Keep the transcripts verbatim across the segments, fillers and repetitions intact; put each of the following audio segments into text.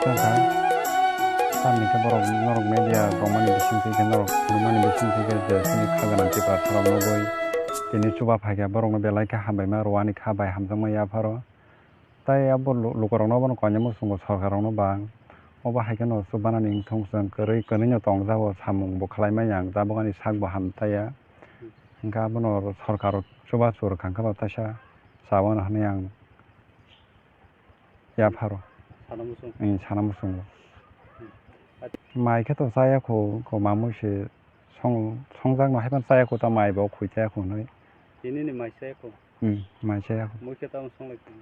Wngkha. Tamni khe borok norok media tongmani bising twi khe norok phunukmani bising twi khe je chini kha gwnang Tiprasarok nugwi tini chuba phaikha borokno belai khe hambaima rwani kha bai hamjakma yapharo. Tai abo lu-, lukurokno abono koinai muchungo sorkarrokno bang. Obo hai kheno chubanani wngthong chwng kwrwi kwnwino tongjago samung bo khlai manya ang tabukani sakbo hamtaiya. Hwnkhe abono sorkaro chubachu rwkha khe bo teisa chawano hwnwi ang yapharo. Sana muchung. Ang sana muchungo. Hmm. Mai khe to chaya kho, kho mamui se song, songjakno haiphano chaya kho ta mai bo khoi chaya kho hwnwi. Tinini mai chaya kho? Hmm, mai chaya kho. Mui khe tamo songlai kho?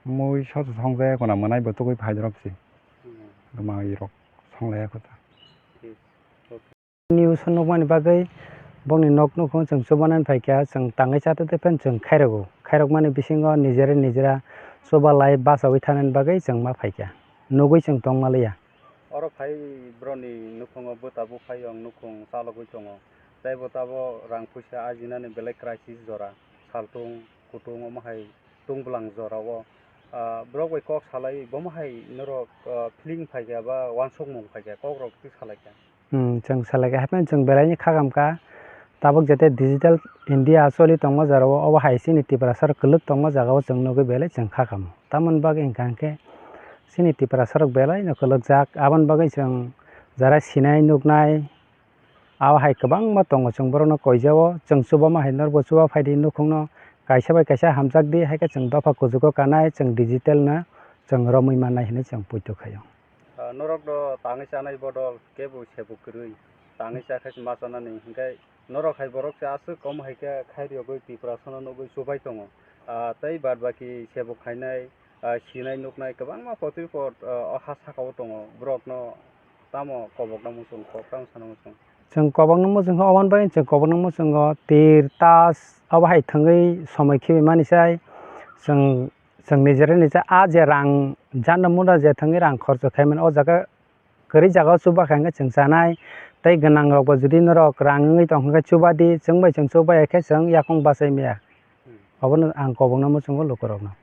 Mui soso songjaya kho na mwnai bo tugui phaidrop se. Hmm. Mai rok songlaya kho ta. Thik. News o nukmani bagwi bongni nok nukhung chwng chubanani phaikha, chwng tangwi chatete phano chwng khairokgo. Khairokmani bisingo nijera nijera chubalai bachaui thanani bagwi chwng ma phaikha, nugwi chwng tongma liya. Oro phai boroni nukhungo bwta buphai wng nukhung chalogwi tongo, tei bwtabo rang puisa ajinani belai crisis jora, saltung kutung omo hai tungbulang jorao, ah, borok bai kok salai bomo hai norok, ah, feeling phaikha ba uansukmung phaikha, kokrok twi salaikha. Hmm, chwng salai kha, hapheno chwng belaini kha kam kha. Tabuk jete digital India choli tongma jora o, obo hai chini Tiprasa rok kwlwk tongma jaga o chwng nugwi belai chwng kha kamo. Tamoni bagwi hwnkha hwnkhe chini Tiprasa rok belai no kwlwk jak. Aboni bagwi chwng jara sinai nuknai abo hai kwbangma tongo, chwng borok no koi jago. Chwng chuba ma hai norok bo chuba phai di nukhung no, kaisa bai kaisa hamjak di, hai khe chwng dopha kuchugo kanai, chwng digital no chwng romwi mannai hinwi chwng poito khai o. Ah, norok do tangwi chanai bodol kebo sebo kwrwi, tangwi cha khe se ma chanani, hinkhe norok hai borok se aswk omo hai khe khai riyogwi Tiprasano nugwi chubai tongo. Ah, tei bad baki sebo khainai, ah, sinai nuknai kwbangma potripot, ah, o ha sakao tongo, borokno tamo kobokna muchung, kok tamo sana muchung? Chwng kobokna muchung khe oboni bagwi chwng kobokna muchungo tir, tas, obo hai thwngwi somoi khibi mani sai chwng. Chwng nijera nija a je rang janda munda je thwngwi rang khorcho khaimani, o jaga kwrwi jaga o chuba kha hwnkhe chwng chanai. Tei gwnang rok bo jodi norok rang wngwi tong khe chuba di, chwng bai chwng chuba ya khe chwng yakung bachai maya. Hmm. Obono ang kobokna muchungo lukurokno.